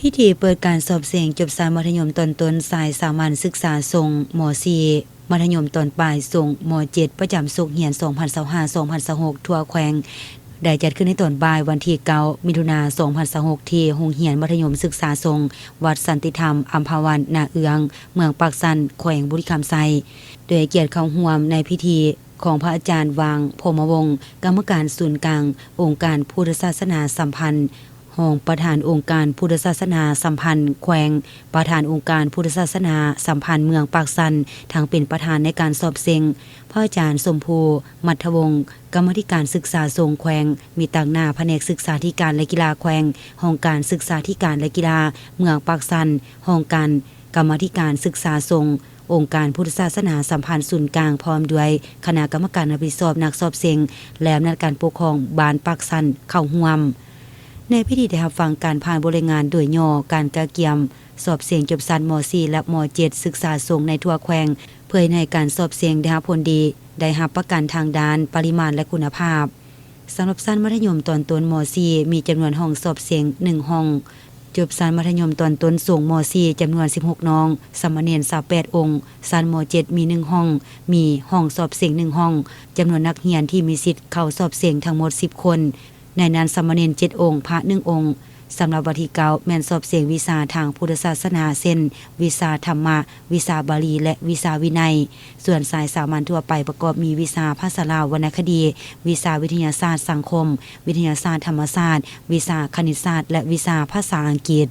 ພິທີເປີດການສອບເສັງຈົບຊັ້ນມັດທະຍົມຕອນຕົ້ນສາຍສາມັນສຶກສາສົ່ງ ມ.ສີ່ ມັດທະຍົມຕອນປາຍສົ່ງ ມ.ເຈັດ ປະຈຳສົກຮຽນ ສອງພັນຊາວຫ້າ ສອງພັນຊາວຫົກ ທົ່ວແຂວງ ໄດ້ຈັດຂຶ້ນໃນຕອນບ່າຍວັນທີເກົ້າ ມິຖຸນາ ສອງພັນຊາວຫົກ ທີ່ໂຮງຮຽນມັດທະຍົມສຶກສາສົ່ງ ວັດສັນຕິທຳ ອຳພາວັນ ນາເອືອງ ເມືອງປາກຊັນ ແຂວງບໍລິຄຳໄຊ ໂດຍໃຫ້ກຽດເຂົ້າຮ່ວມໃນພິທີ ຂອງພະອາຈານ ຫວ່າງ ພົມມະວົງ ກຳມະການສູນກາງອົງການພຸດທະສາສະໜາສຳພັນ, ຮອງປະທານອົງການພຸດທະສາສະໜາສຳພັນແຂວງ, ປະທານອົງການພຸດທະສາສະໜາສຳພັນເມືອງປາກຊັນ ທັງເປັນປະທານໃນການສອບເສັງ, ພະອາຈານ ສົມພູ ມັດທະວົງ ກຳມາທິການສຶກສາສົງແຂວງ, ມີຕາງໜ້າພະແນກສຶກສາທິການ ແລະ ກິລາແຂວງ, ຫ້ອງການສຶກສາທິການ ແລະ ກິລາເມືອງປາກຊັນ, ຫ້ອງການ ກຳມາທິການສຶກສາສົງ, ອົງການພຸດທະສາສະໜາສຳພັນສູນກາງ ພ້ອມດ້ວຍຄະນະກຳມະການຮັບຜິດຊອບນັກສອບເສັງ ແລະ ອຳນາດການປົກຄອງບ້ານປາກຊັນເຂົ້າຮ່ວມ. ໃນພິທີໄດ້ຮັບຟັງການຜ່ານບົດລາຍງານໂດຍຫຍໍ້ການກະກຽມສອບເສັງຈົບຊັ້ນ ມ.ສີ່ ແລະ ມ.ເຈັດ ສຶກສາສົງໃນທົ່ວແຂວງ ເພື່ອເຮັດໃຫ້ການສອບເສັງໄດ້ຮັບຜົນດີ, ໄດ້ຮັບປະກັນທາງດ້ານປະລິມານ ແລະ ຄຸນນະພາບ. ສຳລັບຊັ້ນມັດທະຍົມຕອນຕົ້ນ ມ.ສີ່ ມີຈຳນວນຫ້ອງສອບເສັງໜຶ່ງຫ້ອງ, ຈົບຊັ້ນມັດທະຍົມຕອນຕົ້ນສູງ ມ.ສີ່ ຈຳນວນສິບຫົກນ້ອງ, ສາມະເນນຊາວແປດອົງ, ຊັ້ນ ມ.ເຈັດ ມີໜຶ່ງຫ້ອງ, ມີຫ້ອງສອບເສັງໜຶ່ງຫ້ອງ, ຈຳນວນນັກຮຽນທີ່ມີສິດເຂົ້າສອບເສັງທັງໝົດສິບຄົນ, ໃນນັ້ນສາມະເນນເຈັດອົງ, ພະໜຶ່ງອົງ. ສຳລັບວັນທີເກົ້າ ແມ່ນສອບເສັງວິຊາທາງພຸດທະສາສະໜາ ເຊັ່ນ ວິຊາທຳມະ, ວິຊາບາລີ ແລະ ວິຊາວິໄນ. ສ່ວນສາຍສາມັນທົ່ວໄປປະກອບມີວິຊາພາສາລາວ, ວັນນະຄະດີ, ວິຊາວິທະຍາສາດສັງຄົມ, ວິທະຍາສາດທຳມະຊາດ, ວິຊາຄະນິດສາດ ແລະ ວິຊາພາສາອັງກິດ.